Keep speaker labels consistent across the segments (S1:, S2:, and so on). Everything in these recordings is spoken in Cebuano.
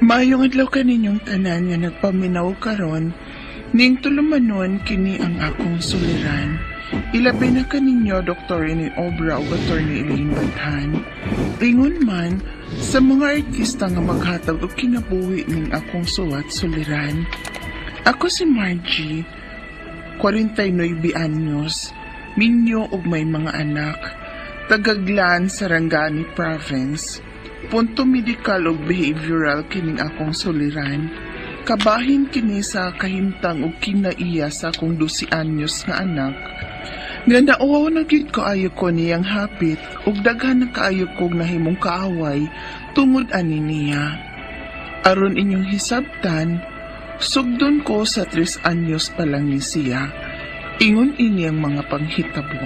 S1: Maayong adlaw kaninyong tanan nga nagpaminaw karon, ning tulumanon kini ang akong suliran. Ilabi na kaninyo Dr. Rene Obra ug Attorney Elaine Bathan. Ingon man sa mga artista nga maghatag og kinabuhi ning akong suwat suliran. Ako si Margie, 49 anyos, minyo ug may mga anak, tagaglan Sarangani Province. Punto medical ug behavioral kining akong suliran. Kabahin kini sa kahimtang ug kinaiya sa akong 12 anyos nga anak. Nga nauwaw na gyud kaayo ko niyang hapit ug daghan na kaayo kog nahimong kaaway tungod ani niya. Aron inyong hisabtan, sugdon ko sa 3 anyos pa lang ni siya. Ingon ini ang mga panghitabo.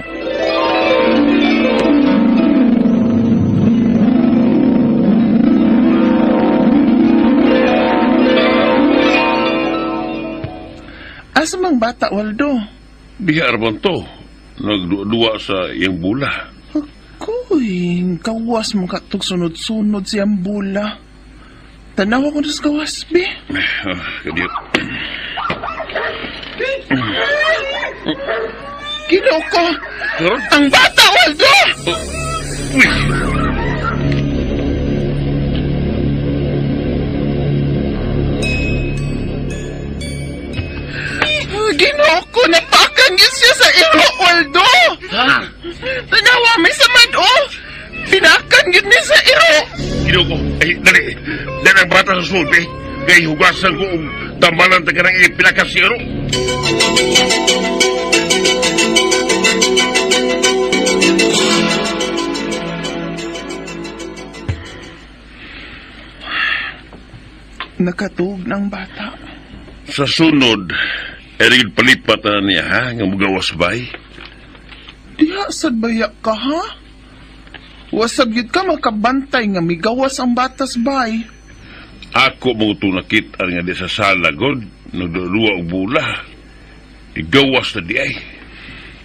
S1: Asa mang bata, Waldo?
S2: Diha arban to. Nagduwa sa iyang bula.
S1: Ako'y, kawas mo katog sunod-sunod siyang bula. Tanawa ko na sa gawas, be.
S2: Kadiyot.
S1: Ginoo ko!
S2: Karon?
S1: Ang bata, Waldo!
S2: Uy!
S1: Ginoo ko, napakangis siya sa iro, Waldo!
S2: Ha?
S1: Tanawa, may samad, oh! Pinakan yun niya sa iro!
S2: Ginoo ko, ay, dali! Dali ang bata sa sulti! Kay hugasan ko ang tambalan taga ng ipinakas si iro!
S1: Nakatug ng bata.
S2: Sa sunod, ay palipat na niya, ha? Nga mugawas bay.
S1: Diha sad baya ka, ha? Wasab yun ka makabantay nga migawas ang batas bay.
S2: Ako mo ito nakita nga di sa sala, God. Nagduwa og bula. Igawas na di ay.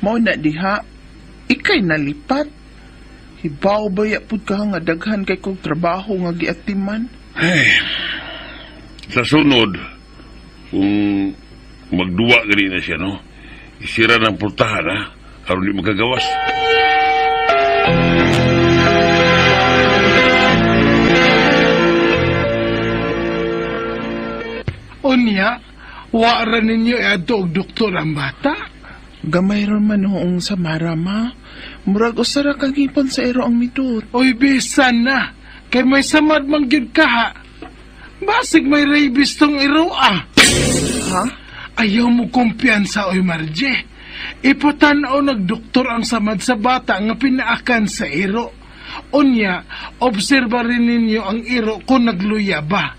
S1: Mao na diha, ikay nalipat. Hibaw baya pud ka nga daghan kay kog trabaho nga giatiman.
S2: Ay, sa sunod, kung magduwa gani na siya, no? Isira ng portahan, ha? Aron di magkagawas.
S3: Unya, wara ninyo adto og doktor ang bata?
S1: Gamay ra man hoong samara, ma. Murag usa ra ka ngipon sa iro ang midot.
S3: Oy, bisan na. Kay may samad man gyud ka, ha? Basig may rabies tong iro, ah.
S1: Ha?
S3: Ayaw mo kumpiyansa, oy Margie. Ipatan-aw nagdoktor ang samad sa bata nga pinaakan sa iro. Unya, obserba rin ninyo ang iro kung nagluya ba.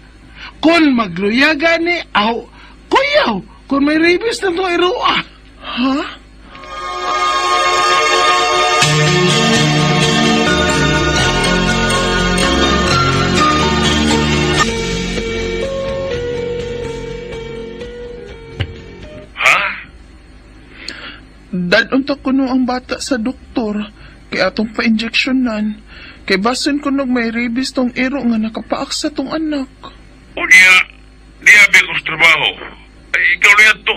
S3: Kung magluya gani, aw, kuyaw, kung may rabies na itong iro, ah.
S1: Ha?
S2: Ha?
S1: Dadunta ko no ang bata sa doktor, kay atong pa-injectionan. Kay basin ko nog may rabies tong iro nga nakapaak sa tong anak.
S2: Unya, niya ba ko sa trabaho? Ay, ikaw na yan to.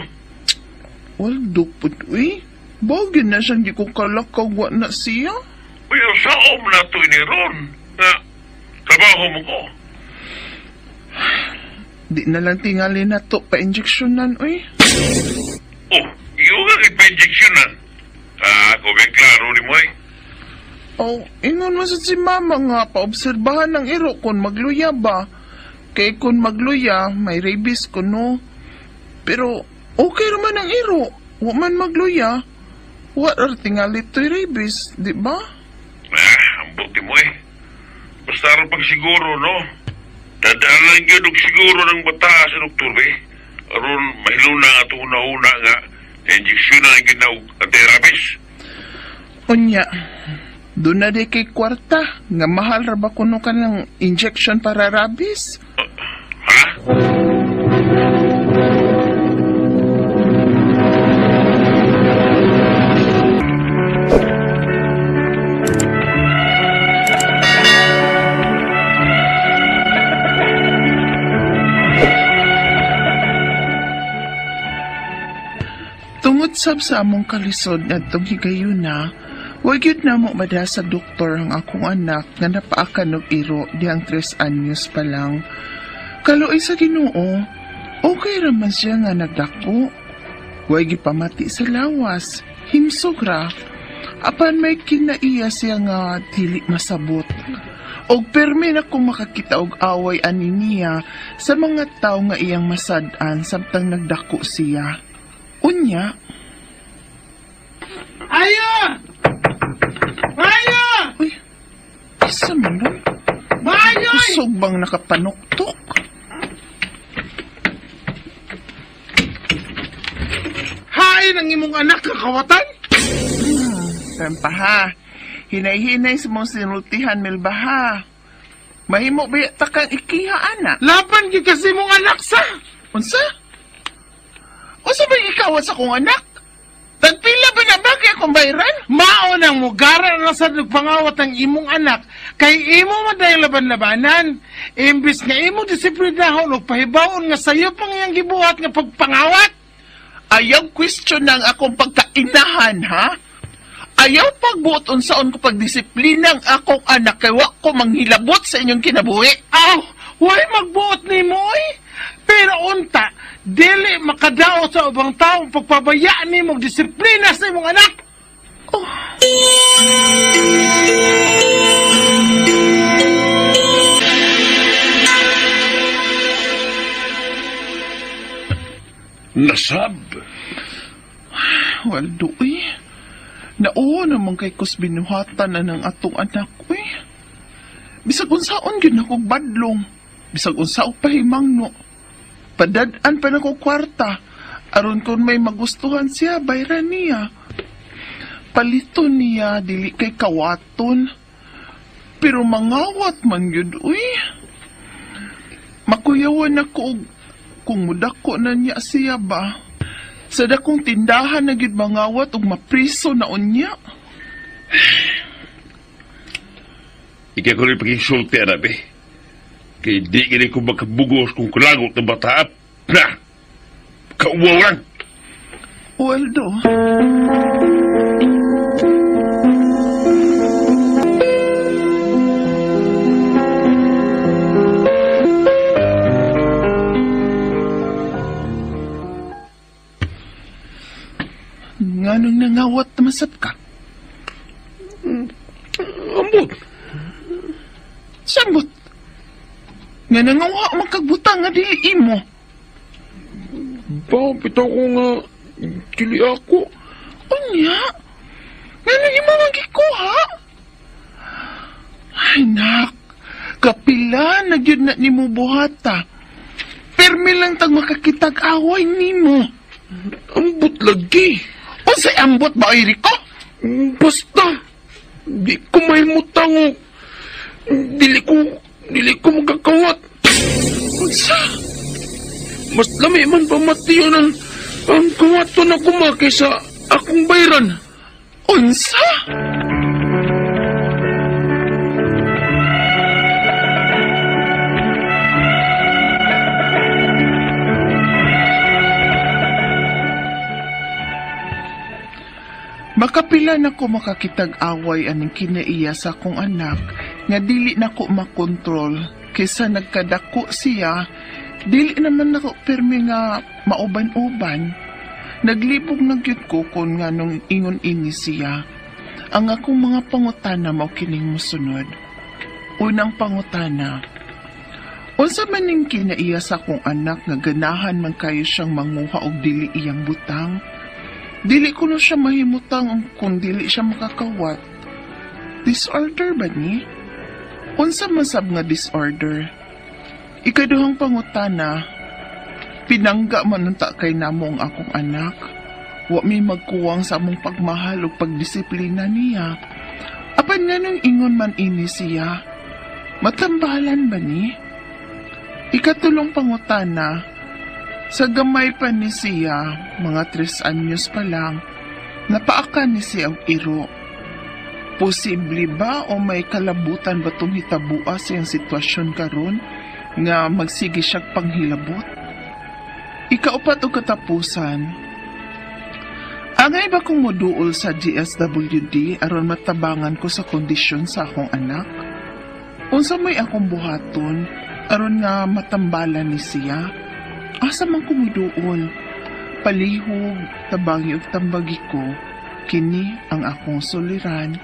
S1: Waldo pud, uy. Bagay na siyang di ko kalakaw wa na siya.
S2: Uy, ang saom na to ini ron. Nga, trabaho mo ko.
S1: Di na lang tingali na to pa-injectionan, uy.
S2: Oh, iyo nga kay pa-injectionan. Ah, kung may klaro ni mo, eh.
S1: Oh, ingon mo sa si mama nga, paobserbahan ng iro kung magluya ba. Kay kung magluya, may rabies ko, no. Pero, okay raman ang iro. Wa man magluya. Wa ra tingali to'y rabies, di ba?
S2: Ah, ang buti mo, eh. Basta aron pagsiguro, no? Dadaan gyud og siguro ng bata sa doktor, be. Aron mahiluna nga itong una-una nga injeksyon na gyud na og anti-rabies.
S1: Unya, doon na di kay kwarta. Nga mahal ra ba kuno ka ng injection para rabies?
S2: Ha?
S1: Tungod sab sa among kalisod ngadtong higayuna, wa gyud namo madala sa doktor ang akong anak nga napaakan og iro dihang 3 anyos pa lang. Kaluoy sa Ginoo, okay ra man siya nga nagdako. Way gipamati sa lawas, himsog ra. Apan may kinaiya siya nga dili masabot. Og permi na kong makakita og away ani niya sa mga tawo nga iyang masad-an samtang nagdako siya. Unya.
S3: Ayo! Ayo!
S1: Uy, isa man nun.
S3: Maayo!
S1: Kusog bang nakapanuktok?
S3: Hain ang imong anak kakawatan?
S1: Trampa ha. Hinay-hinay sa mong sinultihan, Melba ha. Mahimo ba ta kang ikiha, anak?
S3: Laban gyud kasi imong anak sa!
S1: Unsa? Unsa ba ikawat sa kong anak? Tagpila ba na ba kaya akong bayran?
S3: Mao nang mugara na sa nagpangawat ang imong anak kay imo man dahil laban-labanan. Imbis nga imo disiplinahon og pahibawon nga sayo pang iyang gibuhat nga pagpangawat.
S1: Ayaw question ng akong pagkainahan, ha? Ayaw pagbuot unsaon ko pagdisiplina ang akong anak kay wa ko manghilabot sa inyong kinabuhi.
S3: Aw, way magbuot nimo oy. Pero unta, dili makadaot sa ubang tawo pagpabayaan nimo og disiplina sa imong anak.
S1: Oh.
S2: Nasab.
S1: Waldo, uy. Nauo naman kay kus binuhatan na ng atong anak, uy. Bisag unsaon gyud nako badlong. Bisag unsaon pahimangno. Padad-an pa nako kwarta. Aron kon may magustuhan siya, bayran niya. Palito niya, dili kay kawaton. Pero mangawat man gyud, uy. Makuyawan ako og kung mudako na niya siya ba. Sa dakong tindahan na gyud mangawat og mapriso na unya.
S2: Ikaw ko rin pakisulti, Arabi. Kay di gini ko makabugos kung kulagot ng bata. Na! Kauwaw lang!
S1: Waldo. Nganong nangawat na masab ka?
S2: Ambot.
S1: Sambot. Nga nangawa magkagbutang nga dili imo.
S2: Ba, bitaw ko nga dili ako.
S1: Unya? Nganong imo magikuha? Ay, nak. Kapila na gyud na nimo buhata. Permi lang tag makakitag away nimo.
S2: Ambot lagi.
S1: Unsay ambot ba, oy, Rico?
S2: Basta, di ko mahimutang o. Dili ko magkakawat.
S1: Unsa?
S2: Mas lami man pamatiyon ang kawaton ako ma kaysa akong bayran.
S1: Unsa? Makapila na ko makakitag away aning kinaiya sa akong anak nga dili na ko makontrol kaysa nagkadako siya, dili naman nako pirmi nga mauban-uban. Naglibog na gyud ko kon nga nung ingon ini siya. Ang akong mga pangutana mao kining mosunod. Unang pangutana, unsa man ning kinaiya sa akong anak nga ganahan man kayo siyang manguha og dili iyang butang? Dili ko no siya mahimutang kung dili siya makakawat. Disorder ba ni? Unsa man sab nga disorder? Ikaduhang pangutana, pinangga man unta kay namo ang akong anak. Wa mi magkuwang sa among pagmahal ug pagdisiplina niya. Apan nganong ingon man ini siya? Matambalan ba ni? Ikatulong pangutana, sa gamay pa ni siya, mga 3 anyos pa lang, napaakan ni siya og iro. Posible ba o may kalabutan ba itong hitabua sa iyang sitwasyon karon nga magsige siyang panghilabot? Ikaupat o katapusan, Angay ba kong moduol sa DSWD aron matabangan ko sa kondisyon sa akong anak? Unsa may akong buhaton aron nga matambalan ni siya? Asa man ko moduol? Palihog, tabangi og tambagi ko. Kini ang akong suliran,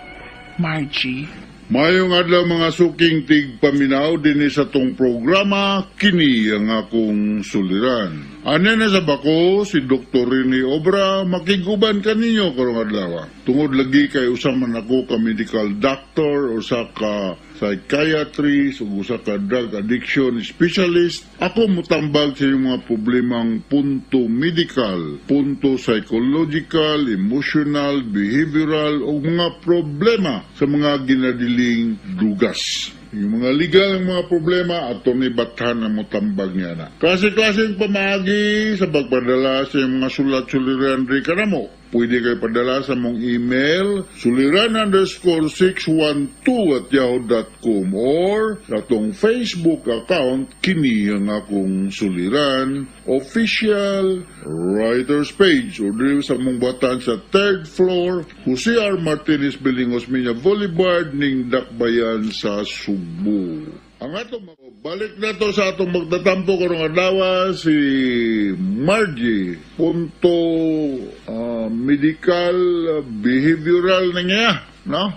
S1: Margie.
S4: Mayong adlaw, mga suking tigpaminaw, dinhi sa tong programa "Kini ang Akong Suliran". Ane na sa bako si Dr. Rene Obra makiguban kaninyo karong adlaw. Tungod lagi kay usa man ako ka medical doctor, usa ka psychiatrist ug usa ka drug addiction specialist, ako mutambag sa inyong mga problemang punto medical, punto psychological, emotional, behavioral ug mga problema sa mga ginadiling drugas. Yung mga legal ng mga problema, Atty. Bathan ang mutambag niya na. Klase-klaseng pamaagi sa pagpadala sa inyong mga sulat suliran diri kanamo. Pwede kayo padala sa mong email, suliran_612@yahoo.com or sa atong Facebook account, "Kini ang Akong Suliran, Official Writers Page", o diri sa mong batan sa third floor, Jose R. Martinez Building, Osmeña Boulevard, ning Dakbayan sa Sugbo. Ang atong balik na to sa atong magtatampo karong adlaw, si Margie, punto medical, behavioral na niya, no?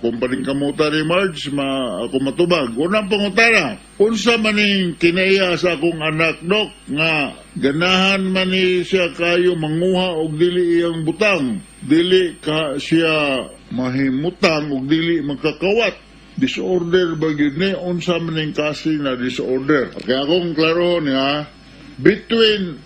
S4: Kung paningkamutan ni Marge, ma ako matubag. Unang pangutana, unsa man ning kinaiya sa akong anak, Dok, nga ganahan man ni siya kayo manguha og dili iyang butang, dili ka siya mahimutang og dili magkakawat? Disorder ba gyud ni? Unsa man ning klase na disorder? Kaya akong klaro niya, between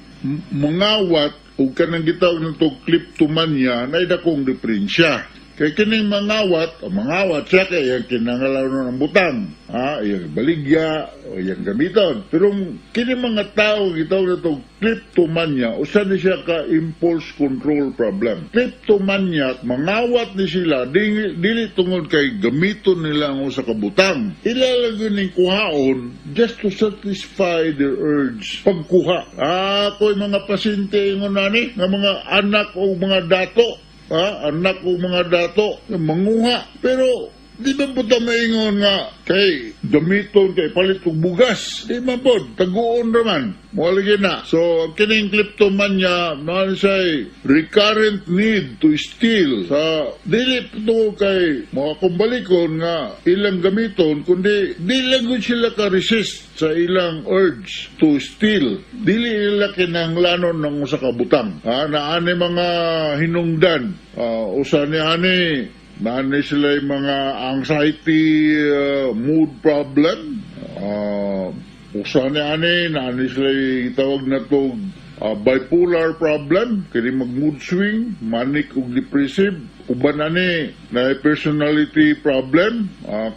S4: mangawat ug kanang gitawag nato kleptomania, na dakong diferensya. Kay kining mangawat, o mangawat siya kay iyang kinangalaw ng butang, ha, iyang baligya, o iyang gamiton. Pero kini mga tao gitawag nato kleptomania, usa ni siya ka impulse control problem. Kleptomaniac, mangawat ni sila, dili tungod kay gamiton nila ang usa ka butang. Ila lang gyud ning kuhaon just to satisfy their urge. Pagkuha. Ako'y mga pasyente ingon nani, nga mga anak o mga dato, ha, anak o mga dato, manguha. Pero di ba po ta maingon nga kay gamiton kay palit og bugas? Di man pod, taguon raman. Mo lagi na. So kining kleptomania man say recurrent need to steal sa dili to kay mga kumbalikon nga ilang gamiton, kundi di lang gud sila ka resist sa ilang urge to steal. Dili nila kinahanglanon ng usa ka butang. Ha, naani mga hinungdan. Usa ni ani naani sila yung mga anxiety, mood problem. Usa ni ani, naani sila yung tawag na to bipolar problem, kini mag mood swing, manic ug depressive. Uban ani na personality problem,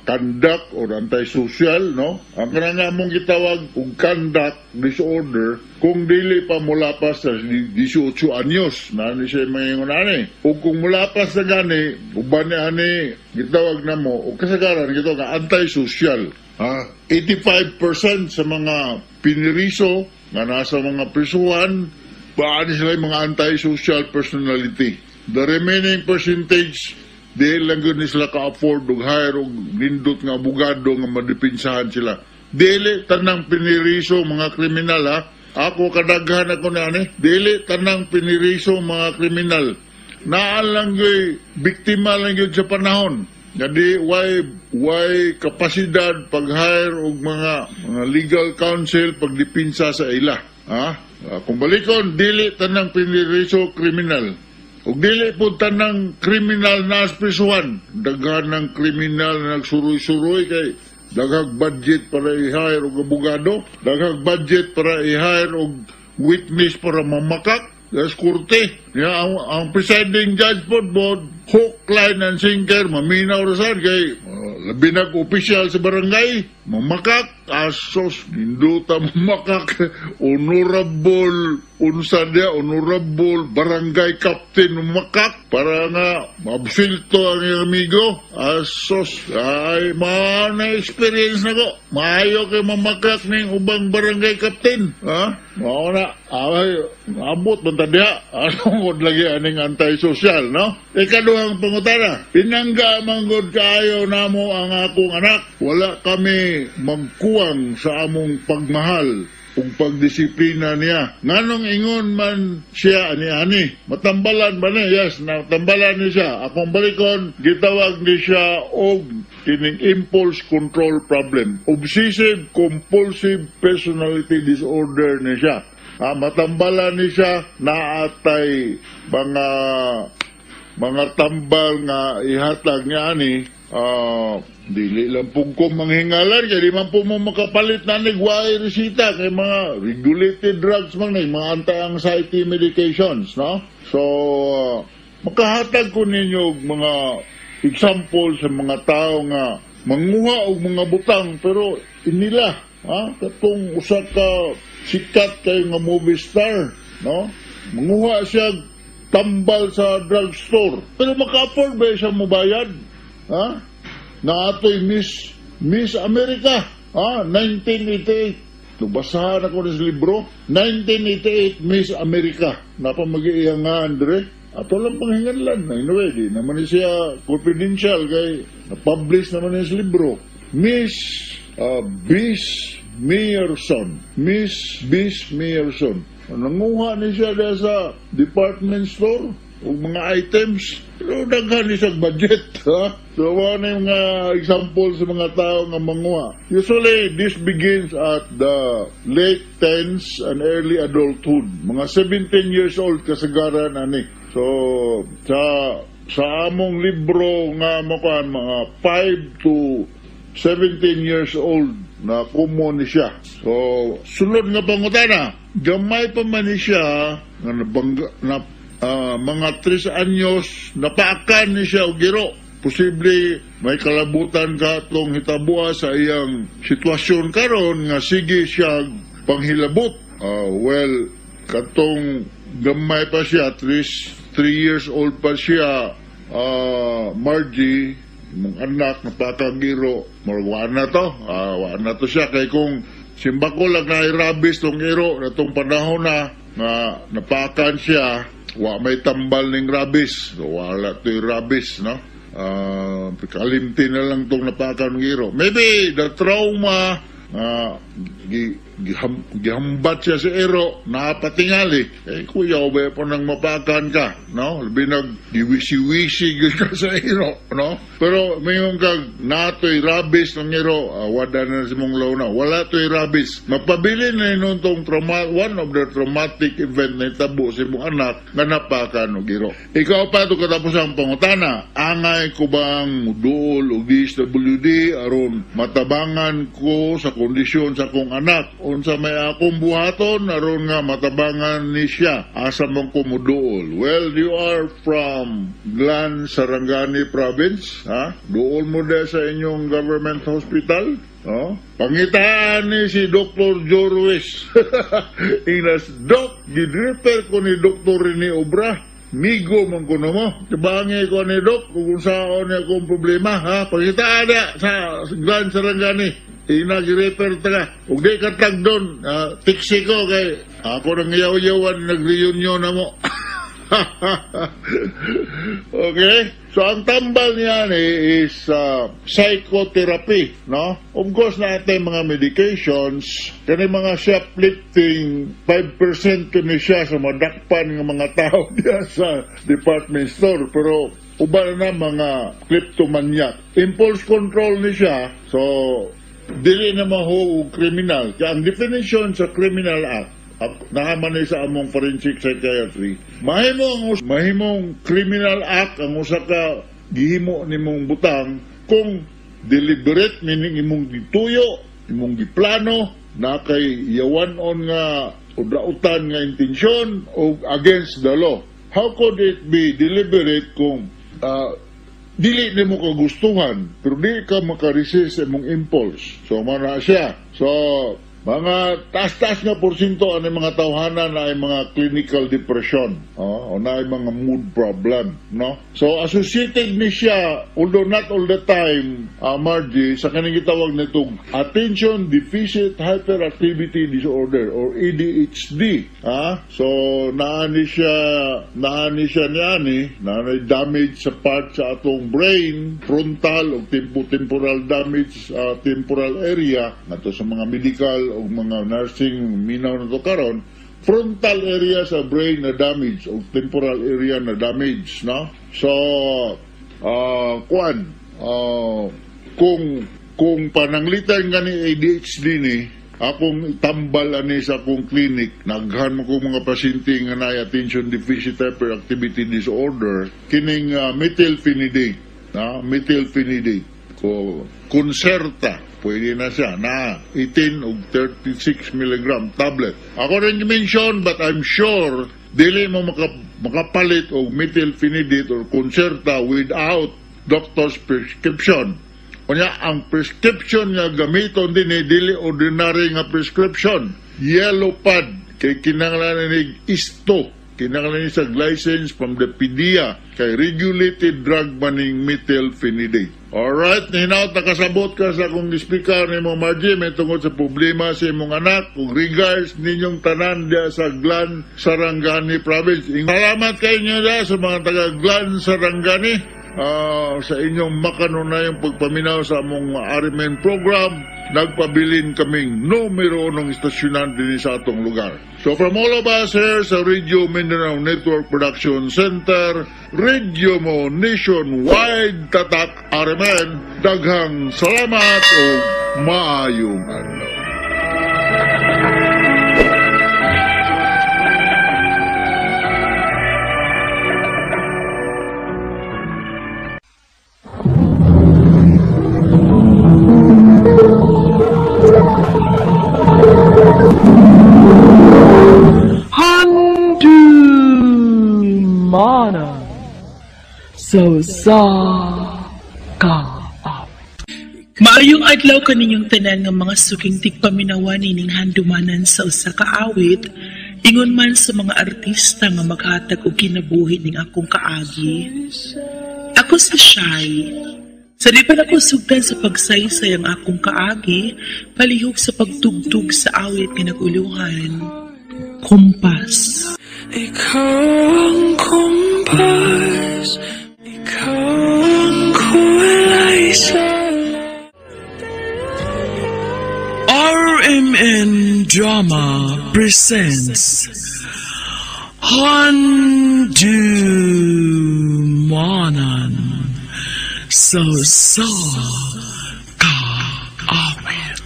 S4: conduct or antisocial, no? Ang kanang among gitawag og conduct disorder kung dili pa mulapas sa 18 anyos, na ni siya maingon ani. Ug kung mulapas na gani, uban ni ani gitawag namo og kasagaran gitawag nga antisocial. Ha? 85% sa mga piniriso nga nasa mga prisuhan, paano sila yung mga antisocial personality. The remaining percentage, di lang gyud ni sila ka-afford og hire og nindot nga abogado nga madepinsahan sila. Dili tanang piniriso mga kriminal, ha. Ako kadaghan ako na ani. Dili tanang piniriso mga kriminal. Naa lang gyud biktima lang gyud sa panahon. Jadi why kapasidad pag-hire og mga legal counsel pagdepinsa sa ila. Ha? Kung balikon, dili tanang piniriso kriminal. Ug dili po tanang kriminal na prisuhan. Daghan ng kriminal na nagsuroy-suroy kay daghang budget para i-hire og abogado, daghang budget para i-hire og witness para mamakak. Das korte. Ya, ang presiding judge po, bod, hook, line, and sinker, maminaw ra sad kay labi nag opisyal sa barangay. Mamakak, asos, ninduta mamakak, honorable, unsa dia, honorable barangay captain mamakak, para nga mabsilto ang iyong amigo, asos, ay, na experience na ko, maayo kay mamakak ning ubang barangay captain, ha? Mao na, ay, abot man ta diha, ano lagi aning anti-social, no? Ikaduhang pangutana, pinangga manggod kaayo namo ang akong anak, wala kami magkuwang sa among pagmahal ug pagdisiplina niya. Nganong ingon man siya ani-ani? Matambalan ba niya? Yes, natambalan ni siya. Akong balikon, gitawag ni siya og kining impulse control problem. Obsessive compulsive personality disorder ni siya. Ah, matambalan ni siya, naatay mga tambal nga ihatag niya ani, dili lang pug ko manghingalan kay di man po mo makapalit na ni way resita kay mga regulated drugs man ni, mga anti-anxiety medications, no? So makahatag ko ninyo og mga example sa mga tao nga manguha og mga butang pero inila, ha, katong usa ka sikat kayo nga movie star, no, manguha siya tambal sa drugstore. Pero maka-afford ba siya mobayad? Ha? Naatoy Miss America, ha? 1988. Basahan ako sa libro. 1988 Miss America. Napamag-iiyang nga, Andre. Ato lang panghinganlan. Anyway, di naman ni siya confidential kay na-publish naman ni sa libro. Miss Bis Meyerson. Miss Bis Meyerson. Nanguha ni siya diya sa department store og mga items. Pero daghan ni siya budget. Ha? So, mao na yung mga example sa mga tao nga manguha. Usually, this begins at the late teens and early adulthood. Mga 17 years old kasagaran ani. So, sa among libro nga makuan, mga 5 to 17 years old na common ni siya. So, sulod nga pangutana, gamay pa man ni siya nga nabangga, na, mga 3 anyos, napaakan ni siya og iro. Posible may kalabutan ka atong hitabua sa iyang sitwasyon karon nga sige siya panghilabot. Well, katong gamay pa siya, 3 years old pa siya, Margie, mong anak napakagiro, wa na to, wa na to siya kay kung simbako lang na rabies tong iro na tong panahon na nga napakan siya, wa may tambal ning rabies. So, wala to yung rabies, no? Kalimti na lang tong napakan ng iro. Maybe the trauma, gihambat siya sa iro, napatingali. Eh, kuya, ba po nang mapakan ka, no? Labi nag giwisi-wisi gyud ka sa iro, no? Pero mayon kag natoy rabies ng iro, wala na sa mong lawna. Wala to'y rabies. Mapabilin na yun tong trauma, one of the traumatic event na itabo sa imong anak nga napakan og iro. Ikaw pa ito katapos ang pangutana, angay ko bang muduol og DSWD aron matabangan ko sa kondisyon sa akong anak? Unsa may akong buhaton aron nga matabangan ni siya? Asa man ko muduol? Well, you are from Glan, Sarangani Province, ha? Duol mo de sa inyong government hospital? No? Pangitaan ni si Dr. Joe Ruiz. Inas, Doc, gidrefer ko ni Dr. Rene Obra. Migo man ko mo. Tibangi ko ni Doc kung saan niya akong problema, ha? Pangitaan niya sa Glan Sarangani. Ina girefer ta ka. Ug di ka tag doon, tiksi ko kay ako nang yaw-yawan nag-reunion na mo. Okay? So, ang tambal niya ni is psychotherapy, no? Of course, natin mga medications, kani mga shoplifting, 5% kini siya sa madakpan ng mga tao diya sa department store. Pero, uban na mga kleptomaniac. Impulse control ni siya, so, dili na maho og criminal. Kaya ang definition sa Criminal Act, nakaman ni sa among forensic psychiatry, mahimong criminal act ang usa ka gihimo nimong butang kung deliberate, meaning imong gituyo, imong giplano, na kay yawan-on nga udrautan nga intensyon o against the law. How could it be deliberate kung Dili nimo kagustuhan, pero di ka makaresist sa imong impulse. So, mao na siya. So, mga taas-taas nga porsyento ani mga tawhana na ay mga clinical depression, oh, o na ay mga mood problem, no? So associated ni siya, although not all the time, Margie, sa kaning gitawag nitong attention deficit hyperactivity disorder or ADHD, ha? So naa ni siya niani, naa ni damage sa part sa atong brain, frontal o temporal damage, temporal area nato sa mga medical o mga nursing minaw na to karon, frontal area sa brain na damage o temporal area na damage, no? So kuan, kung pananglitan nga ni ADHD ni akong itambal ani sa akong clinic, naghan mo kong mga pasyente nga naay attention deficit hyperactivity disorder, kining methylphenidate, no? Methylphenidate ko Concerta, pwede na siya na 18 o 36 milligram tablet. Ako rin mention, but I'm sure dili mo makapalit og methylphenidate or Concerta without doctor's prescription. Unya, ang prescription nga gamiton din eh, dili ordinary nga prescription. Yellow pad, kay kinahanglan ni isto. Kinahanglan ni sa license from the PDEA, kay regulated drug maning methylphenidate. Alright, hinaut nakasabot ka sa akong speaker ni mo, Margie, may tungod sa problema sa imong anak, ug regards ninyong tanan diya sa Glan Sarangani Province. Salamat kayo niyo diya sa mga taga Glan Sarangani. Sa inyong makanunayong pagpaminaw sa among RMN program, nagpabilin kaming numero unong istasyonan din sa atong lugar. So from all of us here sa Radio Mindanao Network Production Center, Radio Mo Nationwide, Tatak RMN, daghang salamat o maayong adlaw.
S5: Handumanan sa usa ka
S1: Maayong adlaw kaninyong tanan nga mga suking tigpaminawan ining handumanan sa usa ka awit, ingon man sa mga artista nga maghatag og kinabuhi ning akong kaagi. Ako si Shai. Sa di pa nako sugdan sa pagsaysay ang akong kaagi, palihog sa pagtugtog sa awit nga nag-uluhan. Kompas.
S5: Ikaw ang kompas, ikaw ang kulay sa RMN Drama presents Handumanan sa usa ka awit.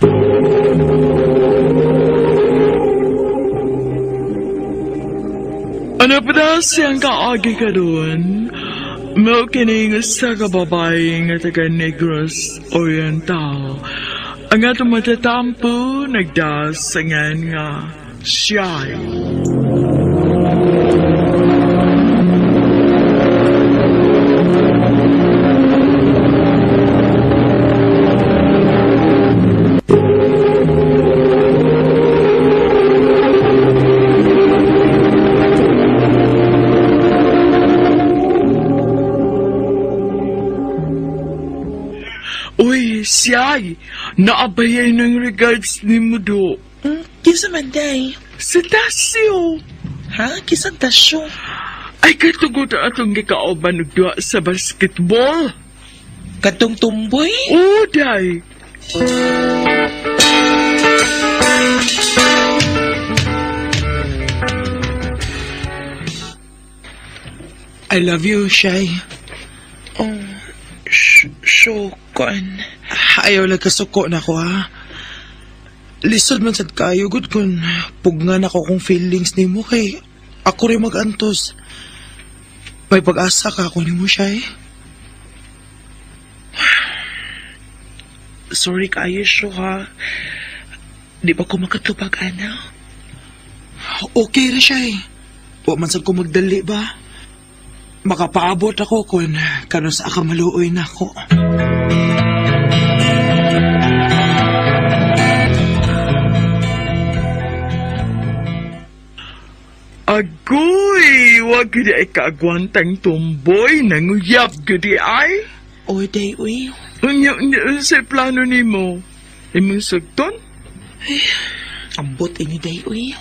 S5: Ano pa daw siyang kaagi ka doon? Mao kining usa ka babae nga taga Negros Oriental. Ang atong matatampo nagdasangan nga siya. Uy, siyay, naabayay ng regards ni Mudo.
S1: Kinsa man day?
S5: Si Tasio.
S1: Ha? Kinsa Tasio?
S5: Ay, katugod atong gikauban og duha sa basketball.
S1: Katong tumboy?
S5: Oo, day.
S6: I love you, Shay.
S1: Oh, syukan.
S6: Ayaw lang kasuko na ko, ha? Lisod man sad kayo, good kun pugnan ako kong feelings nimo kay ako rin mag-antos. May pag-asa ka ako nimo, Shay.
S1: Sorry kaayo, Shu, ha? Di ba ko makatubag, ana?
S6: Okay ra, Shay. Wa man sad ko magdali ba? Makapaabot ako kung kanus aka maluoy na ako.
S5: Agoy, wag gud ay kaagwantang tumboy, nanguyab gud ay.
S1: Oy, day, uy.
S5: Unya, unya, sa plano nimo? Imong sugton?
S1: Ambot ini, day, uy.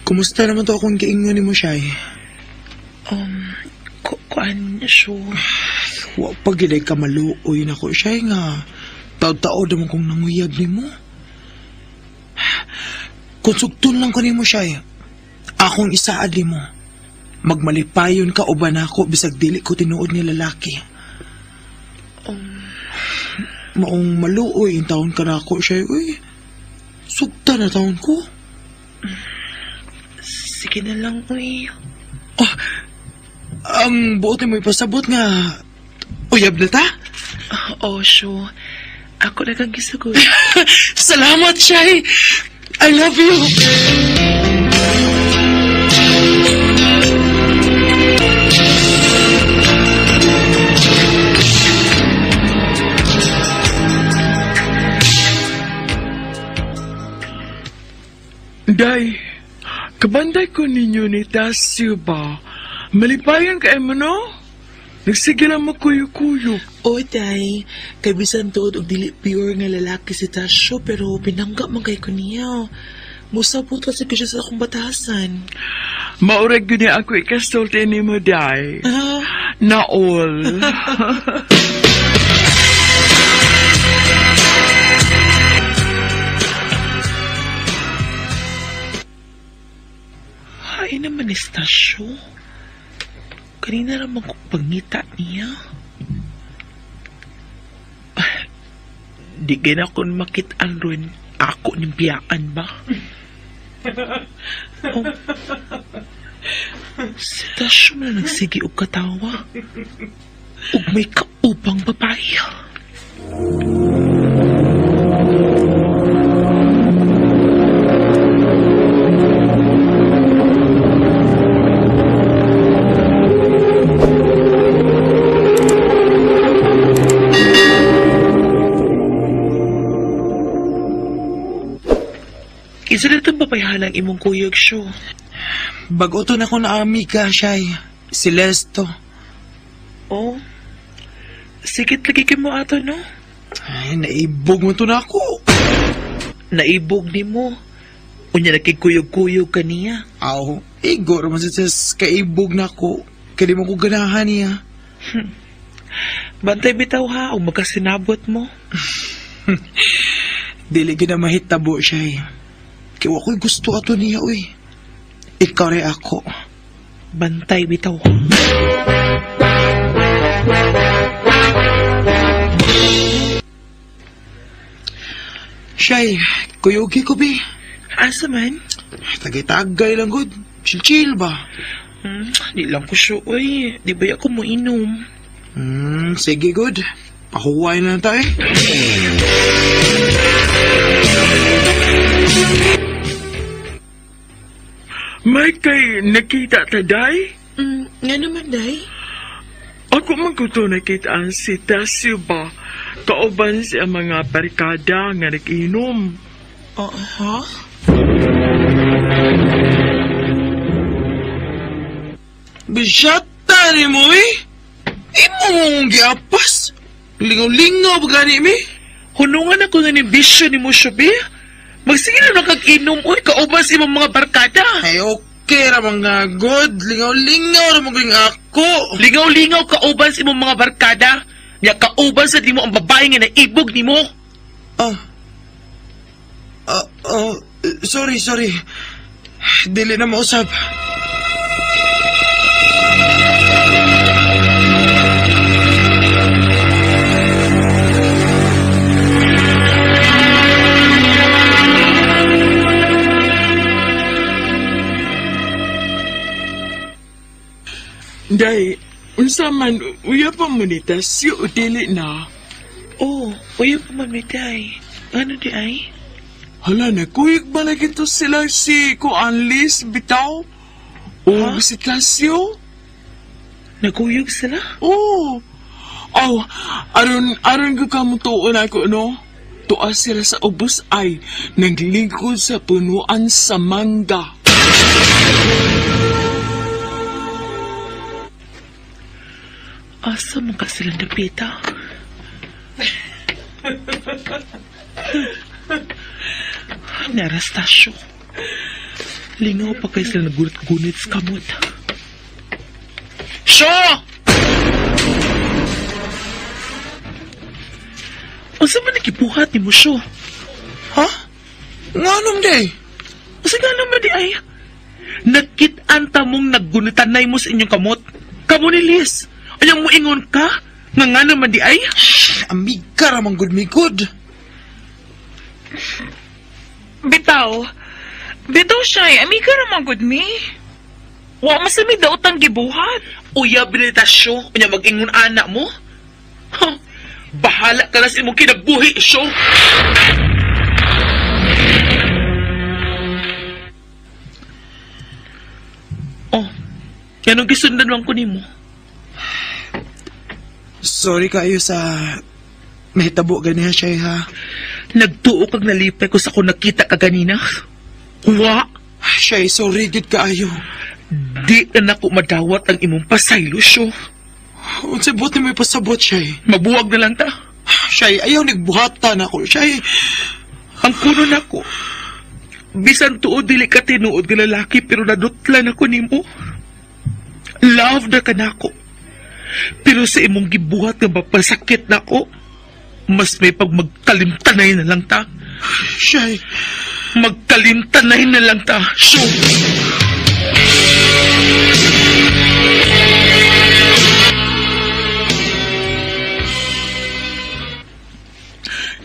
S6: Kumusta naman to akong giingon nimo, Shay?
S1: Kuan, sure.
S6: Wa pa gid ay ka maluoy nako, Shay, nga taod-taod naman kong nanguyab nimo. Kung sugton lang ko nimo, Shay, akong isaad nimo. Magmalipayon ka uban nako bisag dili ko tinuod ni lalaki. Maong maluoy in taon ka nako, Shay, uy. Sugta na taon ko.
S1: Sige na lang, uy.
S6: Oh, ang buot mo ipasabot nga uyab na ta?
S1: Oh, sure. Ako na kang gisugot.
S6: Salamat, Shay! I love you!
S5: Day, kabanday ko ninyo ni Tasio ba? Malipayan ka mo, no? Nagsige lang mo kuyo-kuyo.
S1: Oy, day. Kay bisan tuod og dili pure nga lalaki si Tasio, pero pinangga man kay ko niya. Musabot kasi ko siya sa akong batasan.
S5: Maurag yun niya ako ikasulti ni mo, day.
S1: Ah,
S5: Naol.
S1: Ay naman ni Stasio. Kanina naman kong pangita niya. Di gina akong makitaan ron. Ako ng biyaan ba? Oh. Si Tasyo na nagsige og katawa. Ug may kaupang babae. Isa na itong babayhalang imong kuyog, Sho.
S6: Bago to na ko na amiga, Shay. Si Lesto.
S1: Oh. Sigit lagi kay mo ato, no?
S6: Ay, naibog mo to na ako.
S1: Naibog ni mo. Unya nakikuyog-kuyog ka niya.
S6: Aw, igor man sa kaibog na ako. Kaya di mo ko ganahan niya.
S1: Bantay bitaw ha, o magkasinabot mo.
S6: Dili gina mahitabo, Shay. Kaya ako'y gusto ato niya, uy. Ikaw rin ako.
S1: Bantay bitaw ha.
S6: Shay, kuyugi ko, bi.
S1: Asa man?
S6: Tagay-tagay lang, good. Chill-chill ba?
S1: Di lang ko siya, uy. Di ba ako mo inom?
S6: Sige, good. Pahuway na lang tayo.
S5: May kay nakita ta, day?
S1: Nga naman, day.
S5: Ako man ko to nakita ang si Tasio ba? Kauban siya mga barkada nga nag-inom.
S1: Oh, ha?
S6: Bisyata ni mo, eh! Imo mong giapas! Lingaw-lingaw ba gani, mi?
S1: Hunungan ako na ni bisyo ni mo, Shubi. Magsige na lang kag-inom, uy, kauban sa imong mga barkada.
S6: Ay, okay ra mga good. Lingaw-lingaw ra mga ako.
S1: Lingaw-lingaw kauban sa imong mga barkada. Nya kauban sa nimo ang babae nga naibog nimo.
S6: Sorry, sorry. Dili na mausap.
S5: Day, unsa man, uya pa mo ni Tasio o dili na?
S1: Oh, uya pa man mi, day. Ano di ay?
S5: Hala, nagkuyog ba na gito sila si Kuan Liz bitaw? O si Tasio?
S6: Nagkuyog sila?
S5: Oo. Oh, aron ko ka mo tuon ako, no? Tuwa sila sa ubos ay naglingkod sa punuan sa mangga.
S6: Asa man ka sila napita? Narastasyo. Lingaw pa kayo sila nagunit-gunit sa kamot. Syo! Unsa man nagibuhat ni mo, Syo?
S1: Ha? Nganong day?
S6: Unsa nga naman di ay? Nakit-an ta mong naggunitanay mo sa inyong kamot. Kamo ni Liz. Ayaw mo ingon ka? Nga nga naman di ay?
S1: Amiga ramang good me good.
S7: Bitaw. Bitaw siya, amiga ramang good me. Wa masami daw tang gibuhat.
S6: Uya binita, Syo. Unya mag-ingon ana mo? Huh. Bahala ka na sa imong kinabuhi, Syo. Oh, yan ang gisundan man ko nimo.
S1: Sorry kayo sa nahitabo ganiha siya ha.
S6: Nagtuo kag nalipay ko sa kung nakita ka ganina. Wa,
S1: Siya, sorry gid kaayo.
S6: di na nako madawat ang imong pasaylo, Syo.
S1: Unsay buot ni may pasabot siya.
S6: Mabuwag na lang ta.
S1: Siya, ayaw nagbuhatan ako. Siya,
S6: Ang kuno nako. Bisan tuod dili ka tinuod nga lalaki pero nadutlan ako nimo. Love na ka nako. Pero sa imong gibuhat nga mapasakit nako, mas may pag magkalimtanay na lang ta.
S1: siya,
S6: Magkalimtanay na lang ta. Syo!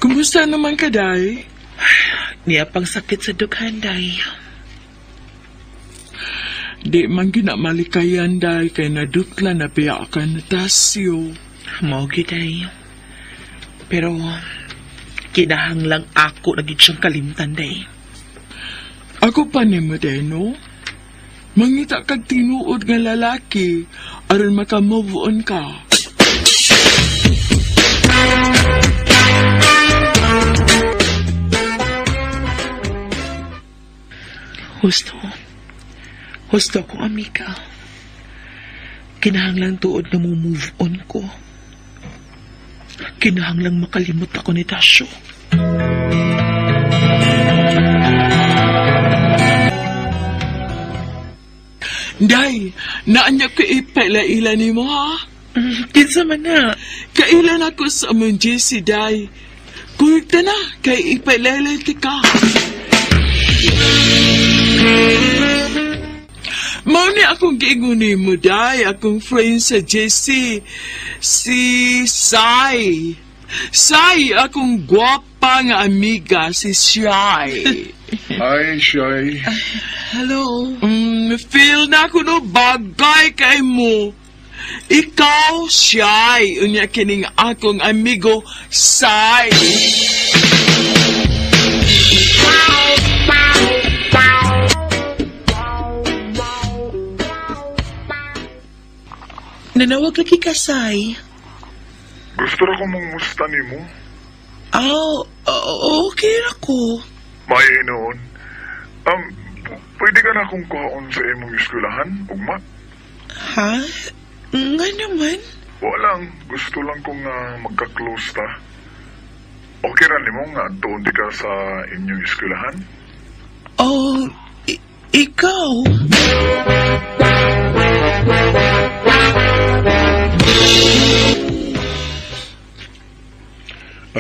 S5: Kumusta naman ka, Day?
S6: Niya pang sakit sa dughan, Day.
S5: Di man ginamalikayan, Day, kay nadutla na biya ka na Tasio.
S6: Mao gyud, Day. Pero kinahanglang ako na gid siyang kalimtan, Day.
S5: Ako pa ni mo, Day, no? Mangita kag tinuod nga lalaki aron maka-move on ka.
S6: Husto. Husto akong amiga. Kinahanglang tuod na mo move on ko. Kinahanglang makalimot ako ni Tasyo.
S5: Day, naanya ko ipaila-ila ni mo, ha?
S6: Kinsa man na.
S5: Kailan ako sa among JC, Day. Kuyog ta na, kay ipaila-ila ti ka. Mao ni akong giingon ni mo, Day, akong friend sa JC, si Sai. Sai, akong gwapa nga amiga, si Shai.
S4: Hi, Shay.
S6: Hello.
S5: Feel na ako no bagay kay mo. Ikaw, Shai. Unya kining akong amigo, Sai.
S6: Nanawag lagi ka, Sai.
S8: Gusto ra ko mong musta nimo.
S6: Oh, okay ra ko.
S8: May hinuon. Pwede ka na akong kuhaon sa imong eskwelahan, ugma?
S6: Ha? Nga naman.
S8: Wala lang, gusto lang kong magka-close ta. Okay ra nimo nga adtuon di ka sa inyong eskwelahan?
S6: Oh, ikaw.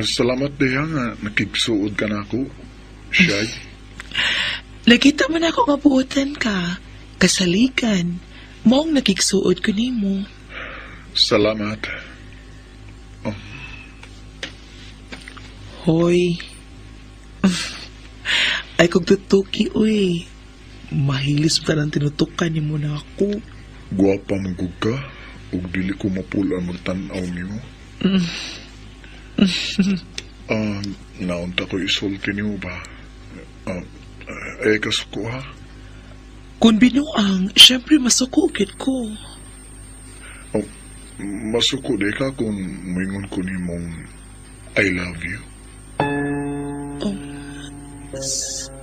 S4: Salamat diha nga nakigsuod ka na ako, Shay.
S6: Nakita man ako nga buotan ka. Kasalikan. Maong nakigsuod ko nimo.
S4: Salamat. Oh.
S6: Hoy. Ay kung tutuki, uy. Mahilis mo talang tinutukan ni mo na ako.
S4: Gwapa man gud ka, ug dili ko mapul-an magtan-aw nimo. Naunta ko isulti nimo ba?
S8: Ay kasuko ha?
S6: Kung binuang, syempre masuko gid ko.
S8: Oh, masuko di ka kung moingon ko nimong I love you.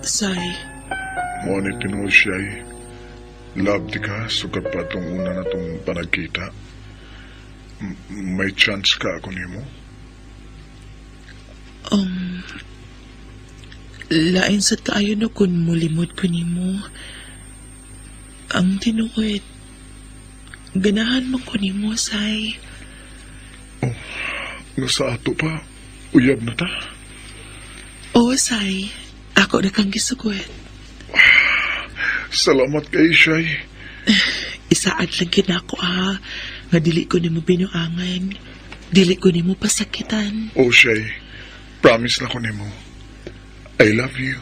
S6: Say,
S8: Mo ni tinuod siya ay love di ka sukad pa itong una na itong panagkita. May chance ka ako nimo?
S6: Lain sa kaayo no kung mulimod ko nimo. Ang tinuod, ganahan man ko nimo, Say.
S8: Nga sa ato pa, uyab na ta.
S6: Oo, Say. Ako na kang gisugot.
S8: Salamat kay Shay.
S6: Isaad lang kinako ha, nga dili ko nimo binuangan. Dili ko nimo pasakitan.
S8: Oh, Shay, promise na ko nimo. I love you.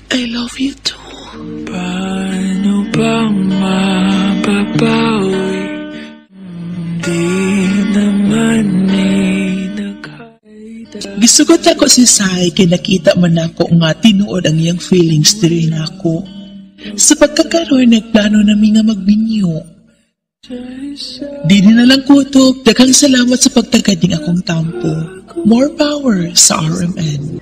S6: I love you too.
S5: Paano ba mababawi? Di naman
S6: Gisugot ako si Sai kay nakita man nako nga tinuod ang iyang feelings diri nako. Sa pagkakaroon nagplano nami nga magbinyo. Di na lang kutob, daghang salamat sa pagtagad ning akong tampo. More power sa RMN.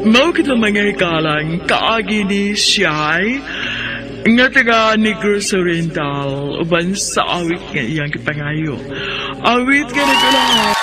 S5: Mao kita mga hikalang kaagi ni Siyay nga taga Negros Oriental uban sa awit nga iyang gipangayo. Awit nga nagulahan.